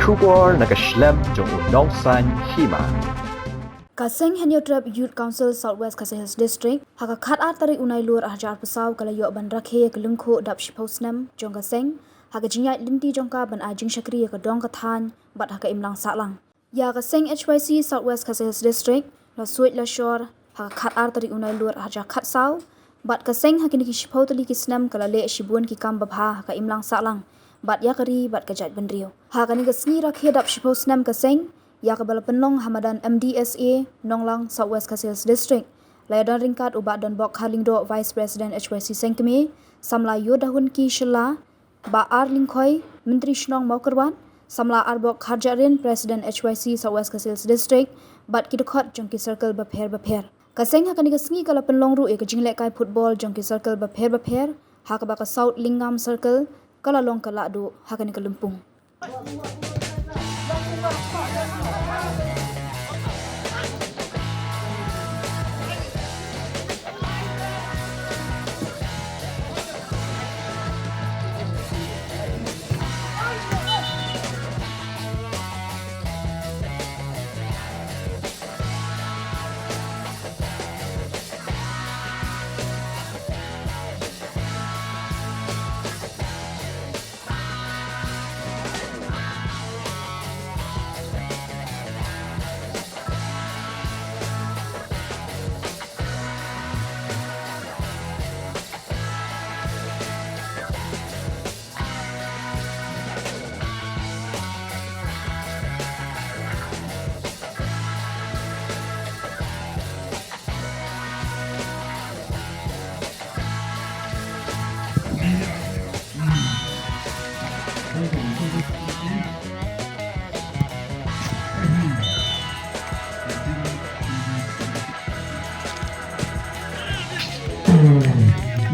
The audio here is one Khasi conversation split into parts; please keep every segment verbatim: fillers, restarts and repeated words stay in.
Khubor na ka shlem jong u Nongsaiñ Hima. Ka seng Hynñiewtrep Youth Council South West Khasi Hills District, ha ka khatar tarik u Nailur arhajar arphew saw ka la ïoh ban rakhe ïa ka lyngkhuh dap shiphew snem jong ka seng, ha ka jingïaid lynti jong ka ban ai jingshakri ïa ka dong ka thaiñ bad ha ka imlang sahlang. Ïa ka seng H Y C South West Khasi Hills District, la suid la shor ha ka khatar tarik u Nailur arhajar khatsaw, bad ka seng ha kine ki shiphew tylli ki snem ka la leh shibun ki kam babha ha ka imlang sahlang bad ïa ka ri bad ka jaitbynriew. Ha kane ka sngi rakhe dap shiphew snem ka seng, ïa kaba la pynlong ha madan M D S A Nonglang, South West Khasi Hills District, la ïadon ryngkat u Bah Donbok Kharlyngdoh, Vice President H Y C Sengkmie, samla Ïewdahun K Shylla, Bah R Lyngkhoi, Myntri Shnong Mawkyrwat, samla Arbok Kharjahrin, President H Y C South West Khasi Hills District, bad ki dkhot jong ki circle bapher bapher. Ka seng ha kane ka sngi ka la pynlong ruh ïa ka jinglehkai football jong ki circle bapher bapher, ha kaba ka South Lyngngam Circle ka la long ka lahduh ha kane ka lympung.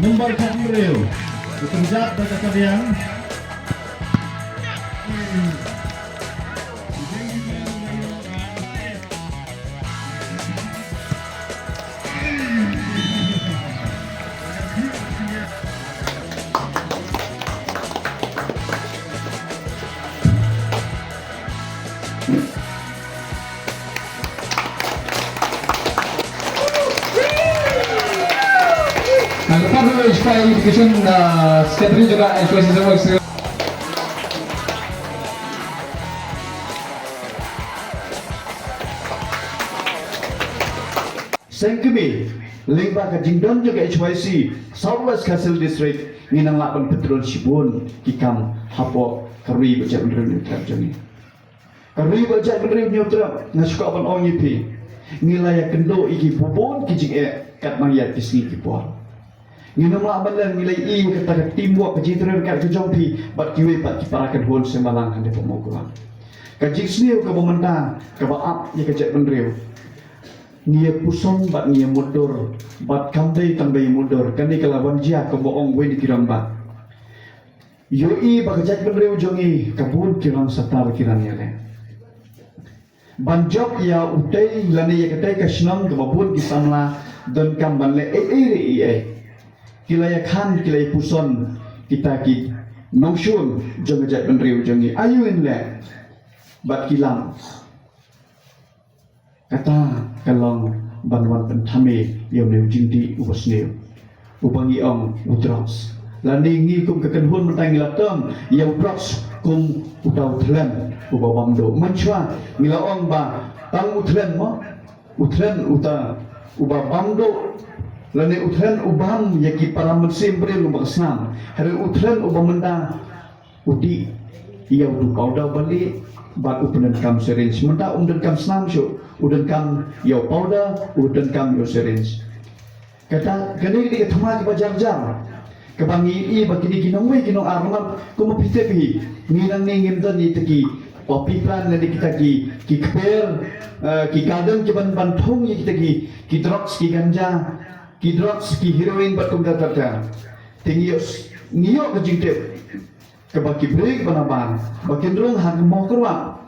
Number khathynriew, u pynjah da ka kadiang. Ang kapag sa education, uh, secretary juga education. Seng kmie, lyngba ka jingdon jong ka H Y C South West Khasi Hills District, ngi nang lah ban pyntrei shibun ki kam hapoh ka ri bad jaitbynriew Hynñiewtrep jong ngi. Ka ri bad jaitbynriew Hynñiewtrep, nga sngewkwah ban ong ïa phi, ngi la ïakynduh ïa ki bun ki jingeh katba ngi ïaid ki sngi ki por. Ngi nang lah ban leh, ngi la ïohi ïa kata ka teamwork, ka jingtrei ryngkat ka jong phi bad kiwei pat ki para kynhun seng balang ha Deiphobmawkyrwat. Ka jingsniew kaba mynta kaba ap ïa ka jaitbynriew, ngi ïa puson bad ngi ïa mutdur, bad kam dei tang ba ïa mutdur, kane ka la wan jia kumba ong uwei na ki rangbah. Ïohi ba ka jaitbynriew jong ngi ka bun ki rang satar ki rang ïaleh. Ban jop ïa utei lane ïa katei ka shnong kaba bun ki samla donkam ban leh ei ei re ei ei. Ki la ïa khan, ki la ïa puson kita ki nongshun jong ka jaitbynriew jong ngi, aïu ngin leh bad ki lam. Kata ka long ban wan pynthame ïa une u jingdih uba sniew, uba ngi ong u drugs. Lane ngi kum ka kynhun mynta ngi la term ïa u drugs kum uta u thlen uba bam duh. Mynshuwa ngi la ong ba tang u thlen mo, u thlen uta uba bam duh, lane u thlen u bam ïa ki para mynsiem briew lyngba ka snam. Hynrei u thlen uba mynta u dih ïa utu u powder ba lieh bad u pyndonkam syringe. Mynta um donkam snam shuh, u donkam ïa u powder, u donkam ïa u syringe. Kata, kane ka dei ka thma kaba jar jar kaba ngi ïohi ba kine ki nongwei ki nongar, namar kumba phi tip hi, ngi nangne ngim don ïa kita ki poppy plant lane kita ki, ki kper, eh, ki garden kiban, ban thung ïa kita ki, ki drugs, ki ganja, ki drugs, ki heroin bad kumta ter ter. Te ngi ïoh, ngi ïoh ka jingtip kaba ki briew kiba nabar ba kin rung ha ka Mawkyrwat,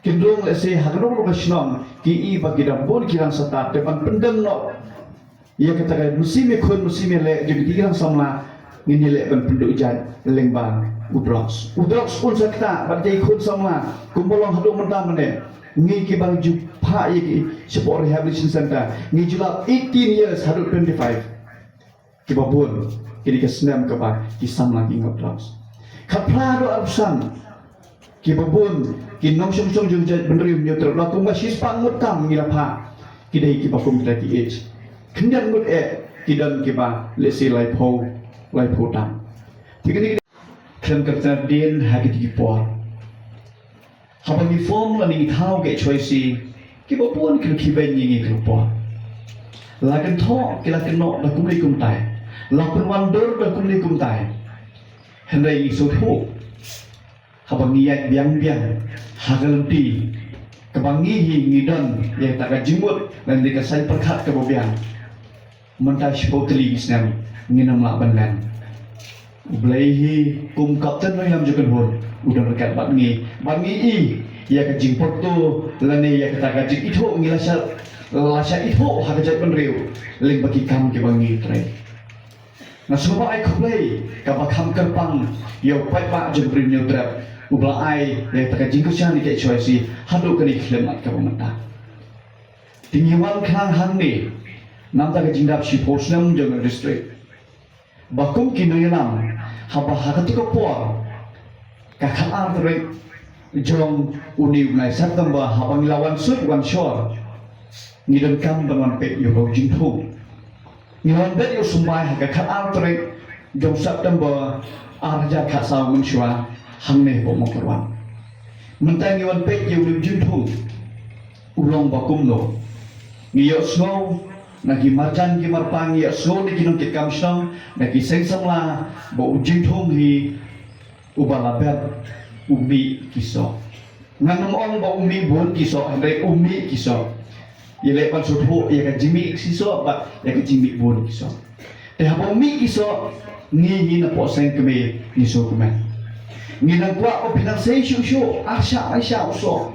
kin rung lehse ha kano kano ka shnong, ki ïohi ba ki dang bun ki rang satar, te ban pyndem noh ïa kata ka mynsiem ïakhun mynsiem ïaleh jong kita ki rang samla, ngin ïaleh ban pynduh jait lyngba U drugs, u drugs un sa ktah bad ïa ki khun samla kumba long haduh mynta mynne. Ngi kiba ngi ju phah ïa ki shapoh rehabilitation center ngi ju lap eighteen years haduh twenty-five. Kiba bun kine ki snem kaba ki samla ki ngop drugs. Khatphra haduh arphew san kiba bun ki nongshong shnong jong jaitbynriew Hynñiewtrep la kumba shispah ngut tam ngi la phah. Ki dei kiba kum kita ki age. Khyndiat ngut eh ki don kiba lehse laiphew, laiphew tam. Te kine ki khlem kyrta dien ha kiti ki por. Haba ngi form lane ngi thaw ka H Y C, kiba bun ki la khie beiñ ïa ngi ki la poi. La kynthoh ki la kynnoh da kumne kumtai, la pynwandur da kumne kumtai. Hynrei ngi sngewthuh haba ngi ïaid biang biang ha ka lynti kaba ngi hi ngi don ïa kata ka jingmut lane ka saiñ pyrkhat kaba biang. Mynta shiphew tylli ki snem ngin ym lah ban len. U Blei hi kum kapten nongïalam jong ka kynhun u don ryngkat bad ngi, bad ngi i ïa ka jingpyrto lane ïa kata ka jingithuh ngi la shah, la shah ithuh ha ka jaitbynriew lyngba ki kam kiba ngi trei. Nga sngewbha ai khublei kaba kham kyrpang ïa u paidbah jong ka ri Hynñiewtrep uba la ai ïa kata ka jingkyrshan ïa ka H Y C haduh kane ka khyllipmat kaba mynta. Te ngi wan khnang hangne namar ka jingdap shiphew snem jong ka district. Ba kum ki nongïalam haba ha katu ka por ka khatar tarik jong une u bnai September haba ngi la wan suit wan shor, ngi donkam ban wan peit ïa u jingthung. Ngi la wan peit ïa u symbai ha ka khatar tarik jong September ar hajar khatsaw mynshuwa hangne hapoh Mawkyrwat. Mynta ngi wan peit ïa u jingthung. U long ba kumno? Ngi ïohsngew na ki marjan ki marpa, ngi ïohsngew na ki nongkitkam shnong, na ki seng samla ba u jingthung hi uba la bet u mih ki soh. Ngan ym ong ba u mih bun ki soh, hynrei u mih ki soh. Ïaleh ban sngewthuh ïa ka jingmih ki soh bad ïa ka jingmih bun ki soh. Te haba u mih ki soh, ngi hi napoh seng kmie ngi sngewkmen. Ngi nang kwah ba phin nang sei shuh shuh, ar shah lai shah u soh.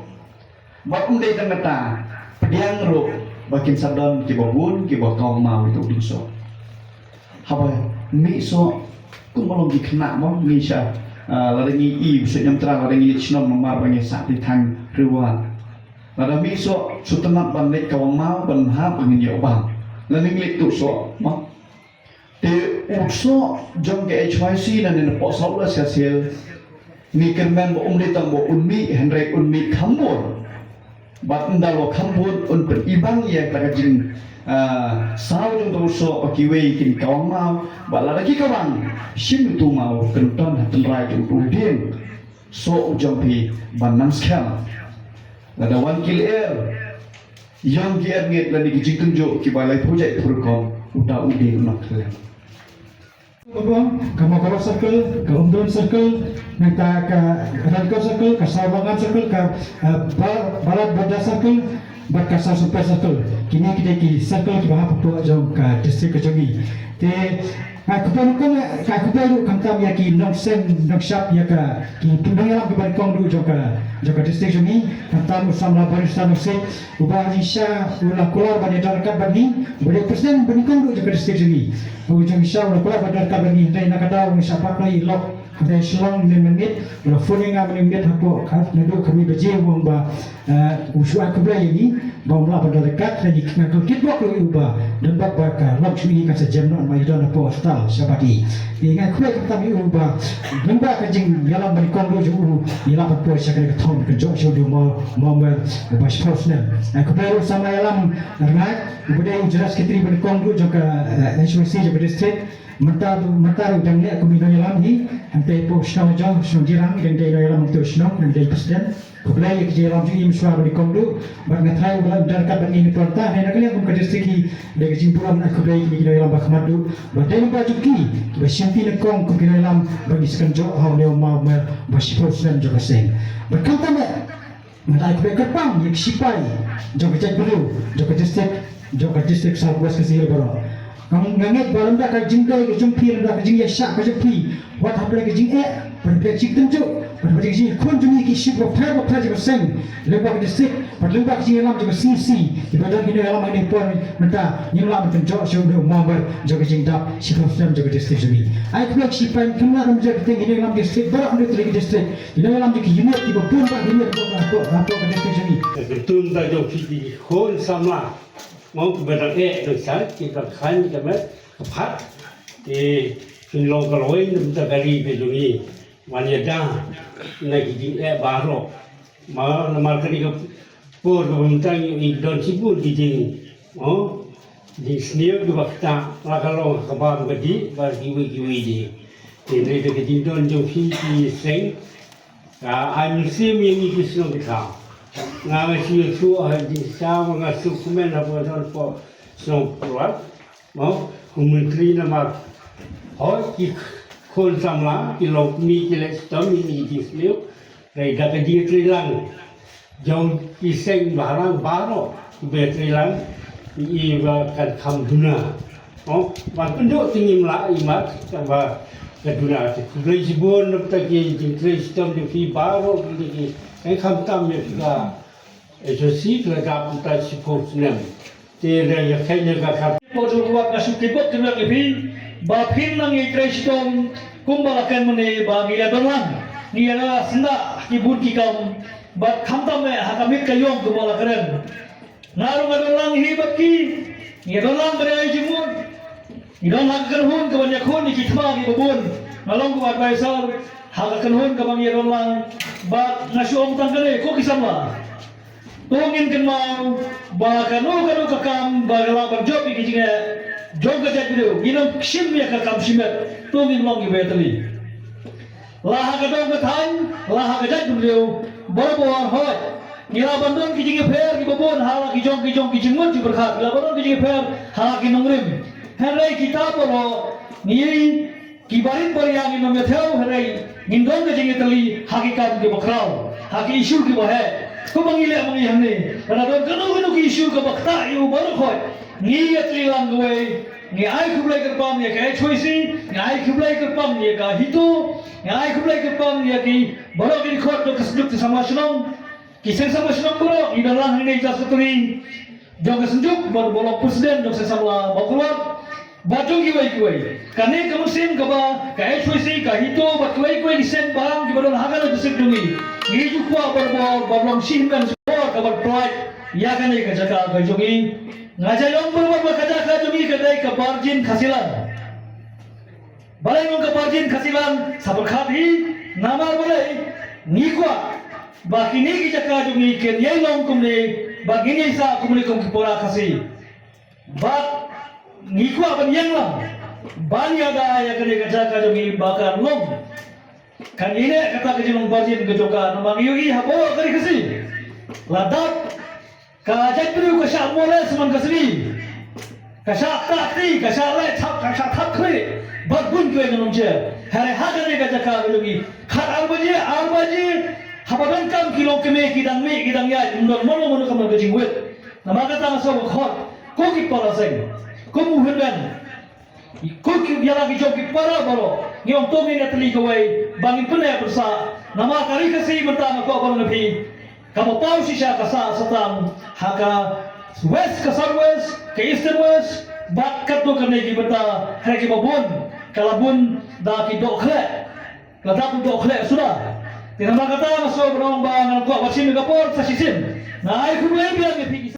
Bad um dei tang kata, pdiang ruh ba kin sa don kiba bun kiba kawang maw ïa uta u dieng soh. Haba mih soh kumba long ki khynnah mo, ngi sha, ah, lada ngi i u soh ñiamtra, lada ngi leit shnong namar ba ngi sah ti thaiñ riewwad. Lada mih soh shu tynnat ban leit kawang maw ban hap ba ngin ïoh bam. Lada ngi leit tuh soh mo. Te u soh jong ka H Y C na ne na poh South West Khasi Hills, ngi kyrmen ba um dei tang ba un mih, hynrei un mih kham bun. Bad ynda la kham bun un pynibang ïa ka jing, ah, saw jong uta u soh ba kiwei kin kawang maw, bad lada ki kawang, shim uta u maw pynton ha tynrai jong uta u dieng soh u jong phi ban nang skhem. Lada wan ki lyer, ïong ki er ngeit lane ki jingtynjuh kiba laiphew jait phew rukom, uta u dieng u nang khlem. Ka Mawkyrwat Circle, ka Umdon Circle, nangta ka Ryngkew Circle, ka Sawbangan Circle, ka, eh, Ba-, Balat Bada Circle, bad ka Sawsumper Circle. Kine ki dei ki circle kiba hapoh jong ka district ka jong ngi. Te, ah, khublei ruh, ah, khublei ruh khamtam ïa ki nongseng nongshad ïa ka, ki nongïalam kiba nyngkong ruh jong ka, jong ka district jong ngi, khamtam u samla Barrister Nongseit, uba ha jingshisha u la kular ban ïadon ryngkat bad ngi, uba dei u president ba nyngkong ruh jong ka district jong ngi. U jingshisha u la kular ban ïadon ryngkat bad ngi, hynrei na ka daw u shah bak noh ïa i lok, hynrei Shillong mynne mynmiet, u la phone ïa nga mynne mynmiet hapoh, naduh khatwei baje u ong ba, eh, u shu ai khublei ïa ngi ba um lah ban ïadon ryngkat, hynrei nga kyrkieh bok ïa u ba don bok ba ka lok jong ngi kan sa jem noh, namar i don hapoh hospital shabar ïa i. Te nga khublei khamtam ïa u ba lyngba ka jingïalam ba nyngkong ruh jong u, ngi lah ban poi sha kane ka thong kynjoh sha u dieng maw, mawmer uba shiphew snem. Nga khublei ruh samla ïalam Rngaid, uba dei u General Secretary ba nyngkong ruh jong ka, eh, H Y C jong ka district. Mynta ruh, mynta ruh u dang leh kum i nongïalam hi, hangtei hapoh shnong jong, shnong Jirang, i dang dei nongïalam hangtei shnong, i dang dei president. Khublei ïa ka jingïalam jong i mynshuwa ba nyngkong ruh, bad nga tharai u la ïadon ryngkat bad ngi na ka bynta, hynrei na ka liang kum ka district hi, dei ka jingburom, nga khublei ïa ki nongïalam ba khmat ruh, bad dei lyngba jong ki, kiba shimti nyngkong kum ki nongïalam, ba ngi sa kynjoh ha une u mawmer ba shiphew snem jong ka seng. Bad khamtam eh, nga ai khublei kyrpang ïa ki sipai jong ka jaitbynriew, jong ka district, jong ka district South West Khasi Hills baroh. Nga, nga ngeit ba lymda ka jingdei ka jong phi, lymda ka jingïaishah ka jong phi, wat hapdeng ka jingeh, hapdeng ka jingtynjuh, Bad ka jingkhun jong ngi ki ship bapher bapher jong ka seng lyngba ka district bad lyngba ka jingïalam jong ka C C, kiba don ki nongïalam ha kane ka por mynta, ngim lah ban pynjot shuh u member jong ka jingdap shiphew snem jong ka district jong ngi. Ai khublei shibun, kynmaw ruh ïa ki nongïalam district, baroh hynriew tylli ki district, ki nongïalam jong ki unit kiba bun bad ki unit hapoh, hapoh, hapoh ka district jong ngi. Ka kyntu mynta jong phi ki khun samla, mo, kiba dang eh dang shai, ki dang khlaiñ ka met ka phad, te phin long ka lawei na bynta ka ri ka jong ngi. Wan ïada na ki jingeh baroh. Ma, namar kane ka por kaba mynta ngi don shibun ki jing, mo, jingsniew kiba ktah, la ka long ka bam ka dih bad kiwei kiwei de. Te hynrei da ka jingdon jong phi ki seng, ka ai mynsiem ïa ngi ki shnong ki thaw. Nga, nga shu ïathuh ha jingshisha, nga shu kmen haba nga don hapoh shnong Purwat, mo, u Myntri, namar hooid ki khun samla ki long kmie, ki leh shitom ïa ngi ki sniew. Hynrei da ka jingïatreilang jong ki seng bahalang baroh kiba ïatreilang, ngi i ba kan kham duna, mo, ban pynduh te ngim lah i mat kaba ka duna. Te khublei shibun na bynta ki jingtrei shitom jong phi baroh, ki, ki, eh, khamtam ïa phi ka H Y C, ka la dap mynta shiphew snem. Te da ïa kheiñ ïa ka khat. Hapoh Jowai nga shu kyrpad kyrpad ïa phi ba phin nang ïatrei shitom kumba la kren mynne, ba ngi ïa don lang, ngi ïa la sngewthuh ki bun ki kam, bad khamtam eh ha ka miet ka ïong kumba la kren. Nga ruh nga don lang hi bad ki, ngi ïa don lang bad ïa jingmut. Ngi don ha ka kynhun kaban ïakhun ïa ki thma kiba bun. Nga long kum u advisor ha ka kynhun kaba ngi ïa don lang. Bad nga shu ong tang kane, ko ki samla, to ngin kynmaw ba kano kano ka kam ba ka lah ban jop ïa ki jingeh jong ka jaitbynriew, ngin ym shim ïa ka kam shimet. To ngin long kiba ïatylli. La ha ka dong ka thaiñ, la ha ka jaitbynriew, barabor hooid ngi lah ban don ki jingïapher kiba bun ha la ki jong ki jong ki jingmut jingpyrkhat, ngi lah ban don ki jingïapher ha la ki nongrim. Hynrei kita baroh ngi, ki barit baria ngin ym ïathew, hynrei ngin don ka jingïatylli ha ki kam kiba khraw, ha ki issue kiba heh. Kumba ngi leh ma ngi hangne, lada don kano kano ki issue kaba ktah ïa u baroh hooid, ngi ïatylli lang kawei. Ngi ai khublei kyrpang ïa ka H Y C, ngi ai khublei kyrpang ïa ka HITO, ngi ai khublei kyrpang ïa ki baroh ki dkhot jong ka Synjuk Seng Samla Shnong, ki Seng Samla Shnong baroh, ngi don lang hangne, jaka secretary jong ka Synjuk, bad u ba long president jong Seng Samla Mawkyrwat, bad jong kiwei kiwei. Kane ka mynsiem kaba ka H Y C, ka HITO bad kiwei kiwei ki seng balang kiba don ha kane ka district jong ngi, ngi ju kwah barabor ban long shi hynmen shi bor kaban pynlait ïa kane ka jaka ka jong ngi. Nga ju ong barabor ba ka jaka jong ngi ka dei ka Barjin Khasilan. Balei nga ong ka Barjin Khasilan? Sa pyrkhat hi, namar balei? Ngi kwah ba kine ki jaka jong ngi kin ïai long kumne, ba ngin ïai sah kumne kum ki para Khasi. Bad ngi kwah ban ïeng lang ban ïada ïa kane ka jaka jong ngi ba kan long, kan ïeng kata ka jinglong Barjin ka jong ka, namar ngi ïohi hapoh ka Ri Khasi, la dap ka jaitbynriew ka shah mole sha man ka sngi, ka shah ktah kti, ka shah leh thap, ka shah thap khlieh bad bun kiwei ki nongshun. Hynrei ha kane ka jaka ka jong ngi, khat ar baje, ar baje, haba donkam ki longkmie ki dang mih ki dang ïaid, ym don mano mano ka mon ka jingwit. Namar kata nga sngewbha khot, ko ki para seng, ko u hynmen, ko ki ïa la ki jong ki para baroh, ngi ong to ngin ïatylli kawei ba ngin pyneh pynsah. Namar ka Ri Khasi mynta nga kwah ban ong ïa phi, kaba paw shisha ka sah satang ha ka West, ka South West, ka Eastern West, bad katto katne ki bynta, hynrei kiba bun ka la bun da ki dohkhleh. Lada phi dohkhleh suda. Te namar kata nga sngewbha ban ong ba ngan kwah ban shim ïa ka por sa shisien. Nga ai khublei biang ïa phi ki